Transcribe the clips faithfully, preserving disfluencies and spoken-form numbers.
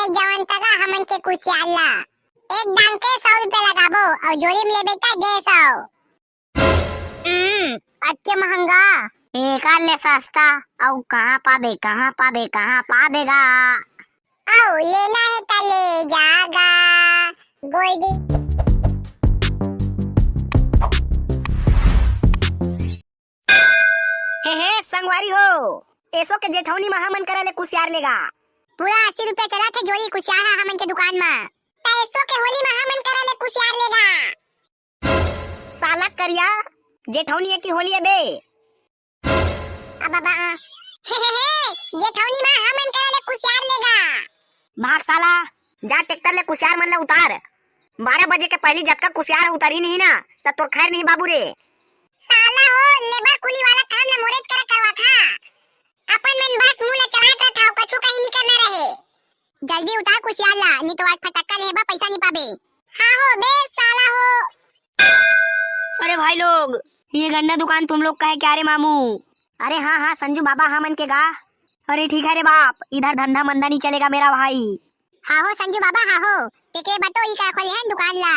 जवन तगा हमन के कुसियार ला। एक दाम के सौ रुपया लगाबो अउ जोरी में लेबे त डेढ़ सौ। हम्म, अतके महंगा। एकर ले सस्ता अउ कहाँ पाबे, कहाँ पाबे, कहाँ पाबे गा? अउ लेना हे त ले जागा, गोल्डी। हे, हे, संगवारी हो, एसो के जेठौनी म हमन करा ले कुसियार लेगा। पूरा अस्सी रुपया चलत हे जोरी कुसियार ह हमन के दुकान म। त एसो के होली म हमन करा ले कुसियार लेगा। साला करिया, जेठौनी ए की होली ए बे? अब बाबा, हे, हे, हे, जेठौनी म हमन करा ले कुसियार लेगा। भाग साला, जा ट्रैक्टर ले कुसियार मन ल उतार। बारह बजे के पहिली जतका कुसियार उतरी नहीं ना, त तोर खैर नहीं बाबू रे। साला हो, लेबर कुली वाला काम ल मोरेच करा करवाथा। अपन मन बस मुंह ल चलात रथव, कछु कहीं निकर न रहे। जल्दी उतार कुसियार ला, नहीं तो आज फटक्का लेहे बा पैसा नहीं पाबे। हाँ हो बे साला हो। अरे भाई लोग, ये गन्ना दुकान तुम लोग का है क्या रे मामू? अरे हाँ हाँ संजू बाबा, हमन के गा। अरे ठीक है रे बाप, इधर धंधा मंदा नहीं चलेगा मेरा भाई। हाँ हो संजू बाबा, हाँ हो, तेके बतो ई का खोले हैं दुकान ला।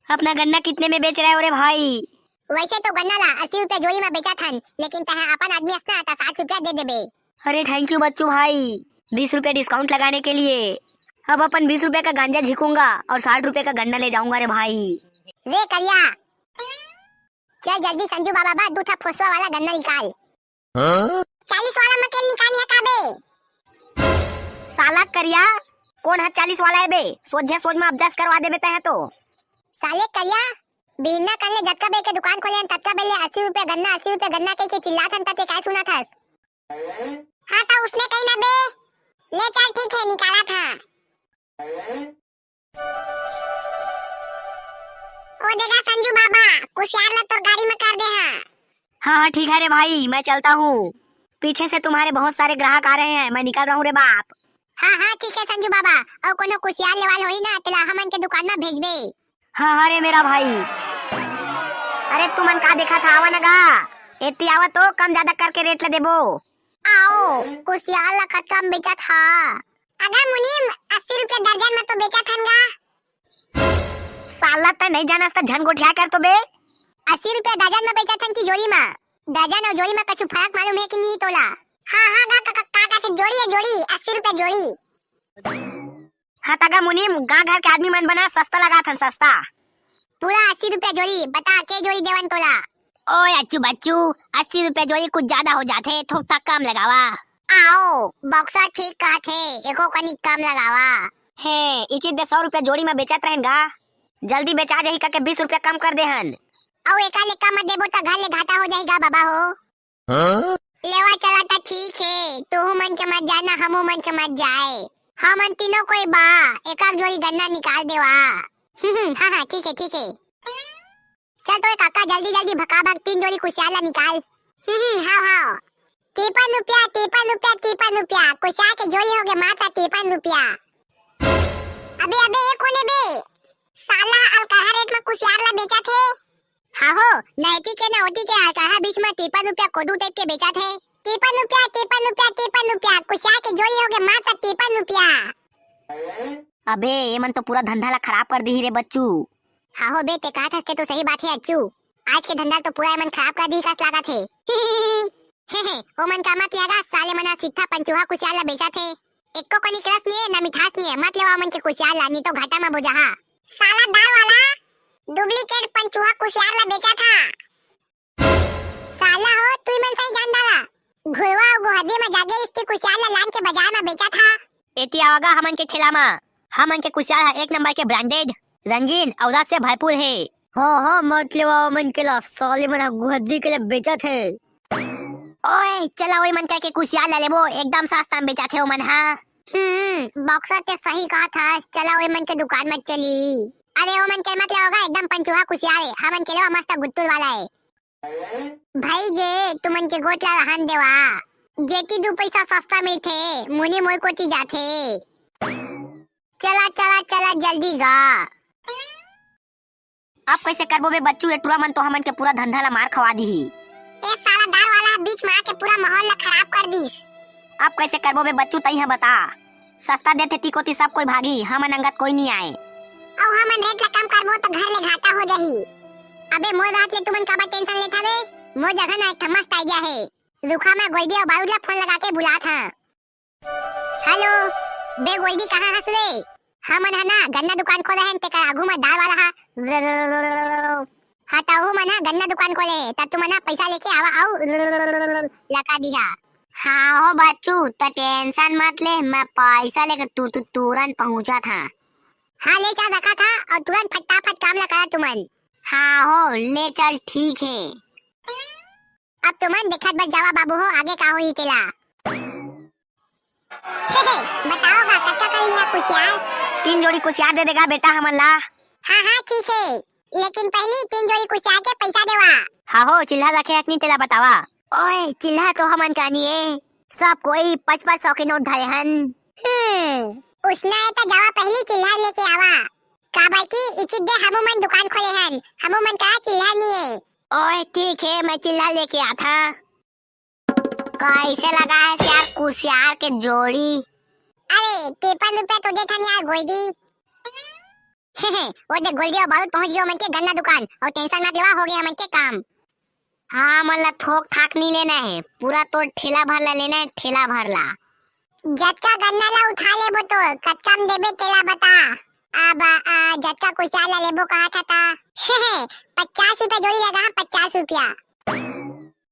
अपना गन्ना कितने में बेच रहे हो रे भाई? वैसे तो गन्ना ला अस्सी रुपया जोड़ी में बेचत हन, लेकिन तहे अपन आदमी अस ना त साठ रुपया दे देबे। अरे thank you बच्चू भाई, बीस रुपया discount लगाने के लिए। अब अपन बीस रुपया का गांजा झिकूंगा और साठ रुपया का गन्ना ले जाऊंगा रे भाई। रे करिया, चल जल्दी संजू बाबा बा दू ठा फोसवा वाला गन्ना निकाल। हाँ? चालीस वाला म के निकाली है का बे? साला करिया, कोन ह चालीस वाला है बे? सोझे सोझ में adjust करवा देबे तहे तो। साले करिया, बिहन्ना कन ले जतका बेर के दुकान खोले हन, ततका बेर ले अस्सी रुपया गन्ना, अस्सी रुपया गन्ना कहि के चिल्लात हन, त ते काय सुनत हस? हाँ, त उसने कही ना बे। ले चल, ठीक है, निकालत हँव। ओ देगा संजू बाबा, कुसियार ला तोर गाड़ी में कर दे हाँ। हाँ, हाँ, ठीक है रे भाई, मैं चलता हूँ। पीछे से तुम्हारे बहुत सारे ग्राहक आ रहे हैं, मैं निकल रहा हूँ रे बाप। हाँ, हाँ, ठीक है संजू बाबा, अउ कोनो कुसियार लेवाल होही ना, तेला हमन के दुकान में भेजबे। हाँ, हाँ रे मेरा भाई। अरे तुमन का देखत हा, आवा न गा। एती आवा तो कम ज्यादा करके rate ला देबो। आओ, कुसियार ला कतका म बेचत हा? अगा मुनीम, अस्सी रुपया दर्जन म तो बेचत हन गा। साला तैं नहीं जानस त झन गोठिया कर तो बे। अस्सी रुपया दर्जन म बेचत हन कि जोड़ी म? दर्जन अउ जोड़ी म कछु फरक मालूम हे कि नहीं तोला? हाँ, हाँ गा, का, का, का, का, जोड़ी है जोड़ी, अस्सी रुपया जोड़ी। हाँ त गा मुनीम, गाँव घर के आदमी मन बर ना सस्ता लगाथन, सस्ता। पूरा अस्सी रुपया जोड़ी, बता के जोड़ी देवन तोला। ओए अच्छू बच्चू, अस्सी रुपया जोड़ी कुछ ज्यादा हो जाथे, थोक सा कम लगावा। आओ, बक्सा ठीक कहत हे, एको कनी कम लगावा। हे, इचित दे सौ रुपया जोड़ी म बेचत रहेन गा, जल्दी बेचा जाही कके बीस रुपया कम कर दे हन। अउ एका ले कम म देबो त घर ले घाटा हो जाही गा बाबा हो। हाँ? लेवा चला त ठीक हे, तुहू मन के मत जाना, हमू मन के मत जाए। हमन तीनों कोई बा, एक आध जोड़ी गन्ना निकाल देवा। हाँ, हाँ, ठीक हे, ठीक हे। चल तो ए काका, जल्दी, जल्दी भका भक तीन जोड़ी कुसियार ला निकाल। हाँ, हाँ। तिरपन रुपया, तिरपन रुपया, तिरपन रुपया, कुसियार के जोड़ी होगे मात्र तिरपन रुपया। अबे, अबे, ए कोने बे? साला अलकरहा rate म कुसियार ला बेचत हे। हाँ हो, न एती के न ओती के अलकरहा बीच म तिरपन रुपया कोदू type के बेचत हे। तिरपन रुपया, तिरपन रुपया, तिरपन रुपया, कुसियार के जोड़ी होगे मात्र तिरपन रुपया। अबे, ये मन तो पूरा धंधा ला खराब कर दिही रे बच्चू। हाँ हो बे, ते कहत हस ते तो सही बात हे अच्छू। आज के धंधा तो पूरा ये मन खराब कर दिही कस लागत हे। हे, हे, ओ मन का मत लिया गा, साले मन ह सिट्ठा पंचूहा कुसियार ला बेचत हे। एको कनी के रस निये, ना मिठास निये, मत लेवा मन के कुसियार ला, नी तो घाटा म बोजाहा। साला दार वाला, duplicate पंचूहा कुसियार ला बेचत हा। साला हो, तुई मन सही जान डाला। घुरवा अउ गोहदी म जागे रिस्ती कुसियार ला लान के बाजार म बेचत हा। एती आवा गा हमन के ठेला म। हमन के कुसियार ह एक नंबर के branded, रंगीन अउ रस से भरपूर हे। हाँ, हाँ, मत लेवा ओ मन के ला, साले मन ह गोहदी के ले बेचत हे। ओए, चला ओई मन के कुसियार ला लेबो, एकदम सस्ता म बेचत हे ओ मन ह। हम्म, बक्सा ते सही कहत हस, चला ओई मन के दुकान म चली। अरे ओ मन के मत लेवा गा, एकदम पंचूहा कुसियार हे, हमन के लेवा मस्त गुत्तुर वाला हे। भई गे, तुमन के गोठ ला रहन देवा। जेती दू पइसा सस्ता मिलथे, मुनी मोर कोती जाथे। चला, चला, चला, जल्दी गा। अब कइसे करबो बे बच्चू, ए टुरा मन तो हमन के पूरा धंधा ला मार खवा दिही। ए साला दार वाला ह बीच म आके पूरा माहौल ला खराब कर दिस। अब कइसे करबो बे बच्चू, तई ह बता। सस्ता देथे ती कोती सब कोई भागी, हमन अंगत कोई नी आए। अउ हमन रेट ला कम करबो त घर ले घाटा हो जाही। अबे मोर बात ले तुमन काबर टेंशन लेत हवे? मोर जगह ना एक ठन मस्त आइडिया हे। रुखा, मैं गोल्डी अउ बारूद ला फोन लगा के बुलात हंव। हेलो, बे गोल्डी, कहाँ हस रे? हमन ह ना गन्ना दुकान खोले हन, तेकर आगू म दाल वाला हा। हाँ, त ओहू मन ह गन्ना दुकान खोले हे, त तुमन ह पैसा लेके आवा अउ लगा दिहा। हाँ हो बच्चू, त टेंशन मत ले, मैं पैसा लेके तू, तू तुरंत पहुंचत हंव। हाँ, ले चल, रखत हंव अउ तुरंत फटाफट काम ला करा तुमन। हाँ हो, ले चल, ठीक हे। अब तुमन देखत बस जावा बाबू हो, आगे का होही तेला। हे, हे, बताओ गा, कतका कन लिहा कुसियार? तीन जोड़ी कुसियार दे देगा बेटा हमन ला। हाँ, हाँ, ठीक हे, लेकिन पहिली तीन जोड़ी कुसियार के पैसा देवा। हाँ हो, चिल्हा रखे हकनी तेला बतावा। ओए, चिल्हा तो हमन कानी ए, सब कोई पच पच सौ के नोट धरे हन। हम्म, उसना ए त जावा पहिली चिल्हा लेके आवा, काबर कि इचित दे हमू मन दुकान खोले हन, हमू मन करा चिल्हा नी ए। ओए, ठीक हे, मैं चिल्हा लेके आथा। कैसे लगा है यार कुसियार के जोड़ी? अरे, तिरपन रुपया तो देथन यार, गोल्डी। ओ देख, गोल्डी अउ बारूद पहुंच गे हमन के गन्ना दुकान, अउ टेंशन मत लेवा, हो गे हमन के काम। हाँ, हमन ला थोक थाक नी लेना हे, पूरा तोर ठेला भर ला लेना हे, ठेला भर ला। जतका गन्ना ला उठा लेबो तो कतका म देबे तेला बता। अब, आ, जतका कुसियार ला लेबो कहा था ता। पचास रुपया जोड़ी लगा, हाँ, पचास रुपया।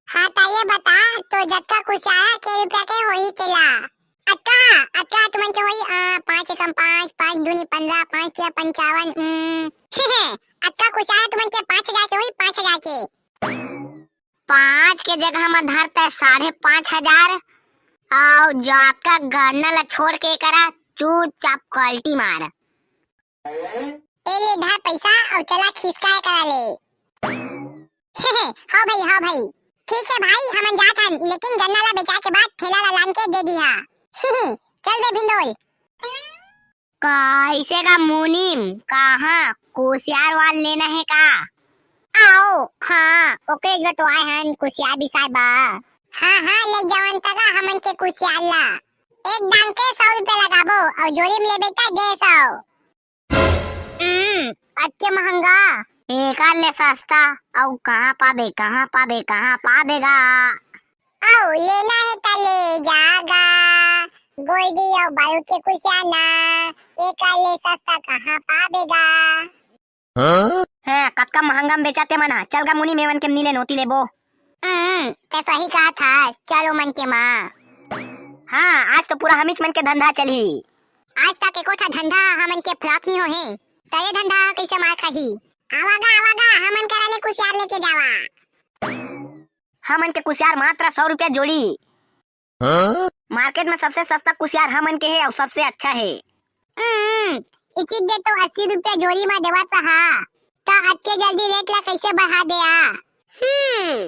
हाँ, त ये बता, तो जतका कुसियार हे, के रुपया के होही तेला? अतका, अतका तुमन के होही, आ, पाँच एकम पाँच, पाँच दूनी पन्द्रह, पाँच छया पंचावन, उम, अतका कुसियार हे तुमन के पाँच हजार के होही, पाँच हजार के। पाँच के जगह म धरते साढ़े पाँच हजार, अउ जतका गन्ना ला छोड़ के करा, चुपचाप कल्टी मार। ए ले धर पैसा अउ चला खिसकाए करा ले। हाँ भाई, हाँ भाई। ठीक हे भाई, हमन जात हन, लेकिन गन्ना ला बेचाए के बाद ठेला ला लान के दे दिहा। चल दे भिंडोल। कैसे गा मुनीम, कहाँ कुसियार वाल लेना हे का? आओ, हाँ, ओकरे जो तो आए हन कुसियार बिसाए बा। हाँ, हाँ, ले जवन तगा हमन के कुसियार ला। एक दाम के सौ रुपया लगाबो, अउ जोड़ी म लेबे त डेढ़ सौ। हम्म, अतके महंगा। एकर ले सस्ता अउ कहाँ पाबे, कहाँ पाबे, कहाँ पाबे गा? अउ लेना हे त ले जा गा, गोल्डी अउ बालू के कुसियार ना, एकर ले सस्ता कहाँ पाबे गा? हाँ? हैं, कतका महंगा म बेचा ते मन ह। चल गा मुनीम, एमन के म नी लेन, ओती लेबो। हम्म, ते सही कहा था, चल ओमन के मा। हाँ, आज तो पूरा हमीच मन के धंधा चलही। आज तक एको ठा धंधा हमन के flop नी होहे, त ये धंधा ह कइसे मार खाही? आवा गा, आवा गा, हमन करा ले कुसियार लेके जावा। हमन के कुसियार मात्र सौ रुपया जोड़ी। हाँ? मार्केट म सबसे सस्ता कुसियार हमन के हे अउ सबसे अच्छा हे। हम्म, इचित दे तो अस्सी रुपया जोड़ी म देवत हा, त अतके जल्दी रेट ला कइसे बढ़ा दे आ? हम्म,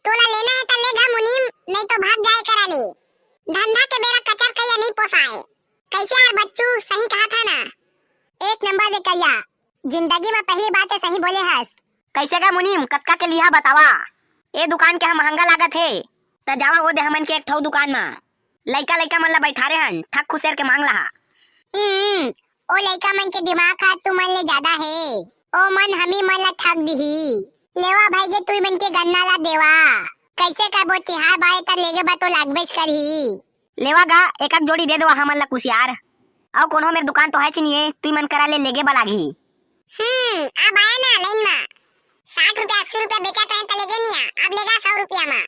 तोला लेना हे त ले गा मुनीम, नहीं तो भाग जाए करा ले। धंधा के बेरा कचर कइया नहीं पोसाए। कइसे यार बच्चू, सही कहा था ना? एक नंबर रे करिया, जिंदगी म पहली बार ते सही बोले हस। कइसे गा मुनीम, कतका के लिहा बतावा? ए दुकान के ह महंगा लागत हे, त जावा ओ दे हमन के एक ठऊ दुकान म। लइका लइका मन ला बैठारे हन, ठक खुसेर के मांग लहा। हम्म, ओ लइका मन के दिमाग ह तुमन ले जादा हे। ओ मन हमी मन ला ठग दिही। लेवा भाई जे तुई मन के गन्ना ला देवा। कइसे करबो, तिहार बारे त लेगे बर तो लागबेच करही। लेवा गा, एक आध जोड़ी दे देवा हमन ला कुसियार। अउ कोनो मेर दुकान तो हच निये, तुई मन करा ले लेगे बर लागही। हम्म, अब आया ना लाइन मा। साठ रुपया, अस्सी रुपया बेचत रहे त लेगे निया, अब लेगा सौ रुपया मा।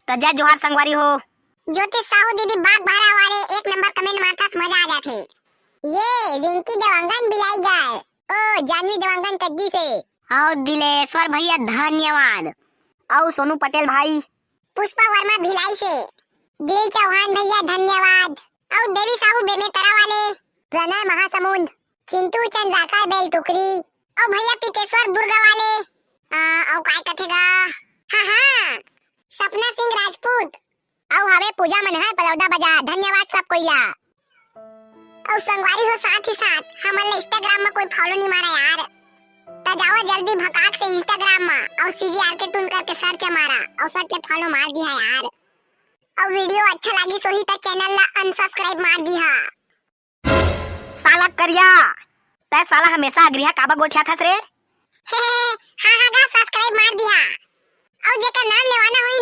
त जय जोहार संगवारी हो। ज्योति साहू दीदी बाग बहरा वाले एक नंबर comment मारथस, मजा आ जाथे। ये रिंकी देवांगन भिलाई गाय, ओ जानवी देवांगन कद्दी से। अउ दिलेश्वर भैया धन्यवाद। अउ सोनू पटेल भाई। पुष्पा वर्मा भिलाई से। दिल चौहान भैया धन्यवाद। अउ देवी साहू बेमेतरा वाले। प्रणय महासमुंद। चिंटू चंद्राकर बेल टुकरी। अउ भैया पितेश्वर दुर्गा वाले। आ, अउ काय कथे गा? हाँ, हाँ, सपना सिंह राजपूत। अउ हवे पूजा मन है पलौदा बाजार। धन्यवाद सब कोई ला। अउ संगवारी हो, साथ ही साथ हमन ला Instagram म कोई follow नहीं मारा यार। त जावा जल्दी भकाक से Instagram म अउ CG R K Tune करके search मारा अउ search ले follow मार दिहा यार। अउ video अच्छा लागिस होही त channel ला unsubscribe मार दिहा। साला करिया, तै साला हमेशा अगरिहा काबर गोठियाथस रे? हे, हे, हाँ, हाँ गा, subscribe मार दिहा। अउ जेकर नाम लेवाना होही